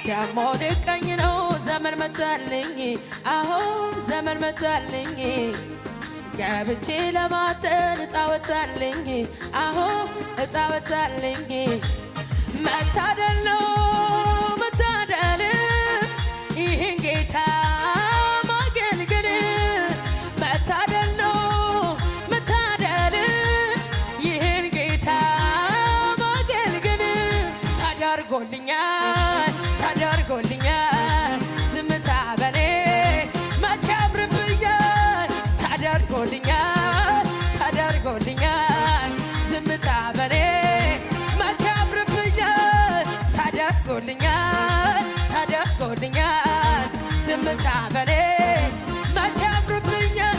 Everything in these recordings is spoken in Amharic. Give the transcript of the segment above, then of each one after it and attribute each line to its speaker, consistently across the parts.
Speaker 1: ደሞ ልቀኝ ነው፣ ዘመን መጣልኝ፣ አሁን ዘመን መጣልኝ፣ ገብቼ ለማጠን እጣ ወጣልኝ፣ አሁን እጣ ወጣልኝ። መታደል ነው መታደል ይህን ጌታ ማገልገል፣ መታደል ነው መታደል ይህን ጌታ ማገልገል። ተደርጎልኛል፣ ተደርጎልኛል፣ ዝምታ በኔ መቼ ያምርብኛል? ተደርጎልኛል፣ ተደርጎልኛል፣ ዝምታ በኔ መቼ ያምርብኛል? ተደርጎልኛል፣ ተደርጎልኛል፣ ዝምታ በኔ መቼ ያምርብኛል?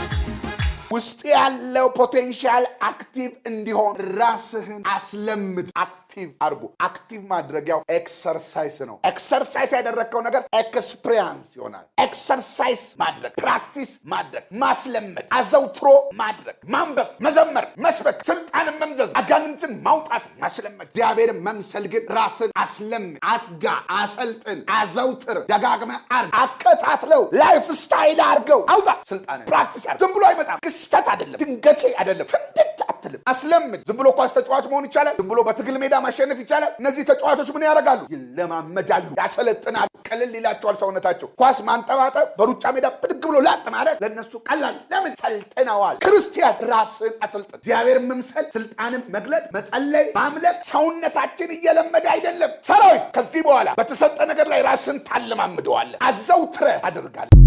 Speaker 2: ውስጥ ያለው potential active እንዲሆን ራስህን አስለምድ። Active አድርጎ active ማድረጊያው exercise ነው። Exercise ያደረግከው ነገር experience ይሆናል። Exercise ማድረግ፣ practice ማድረግ፣ ማስለመድ፣ አዘውትሮ ማድረግ፣ ማንበብ፣ መዘመር፣ መስበክ፣ ስልጣንን መምዘዝ፣ አጋንንትን ማውጣት ማስለመድ። እግዚአብሔርን መምሰል ግን ራስን አስለምድ፣ አትጋ፣ አሰልጥን፣ አዘውትር፣ ደጋግመህ አርግ፣ አከታትለው፣ lifestyle አድርገው፣ አውጣ ስልጣንን፣ practice አድርግ። ዝም ብሎ አይመጣም። ክስተት አይደለም፣ ድንገቴ አይደለም፣ ፍንድት አትልም። አስለምድ። ዝም ብሎ ኳስ ተጫዋች መሆን ይቻላል። ዝም ብሎ በትግል ሜዳ ማሸነፍ ይቻላል። እነዚህ ተጫዋቾች ምን ያደርጋሉ? ይለማመዳሉ፣ ያሰለጥናሉ። ቅልል ይላቸዋል ሰውነታቸው። ኳስ ማንጠባጠብ፣ በሩጫ ሜዳ ብድግ ብሎ ላጥ ማለት ለእነሱ ቀላል። ለምን? ሰልጥነዋል። ክርስቲያን ራስን አሰልጥን። እግዚአብሔርን መምሰል፣ ስልጣንን መግለጥ፣ መጸለይ፣ ማምለክ ሰውነታችን እየለመደ አይደለም። ሰራዊት ከዚህ በኋላ በተሰጠ ነገር ላይ ራስን ታለማምደዋለህ፣ አዘውትረህ ታደርጋለህ።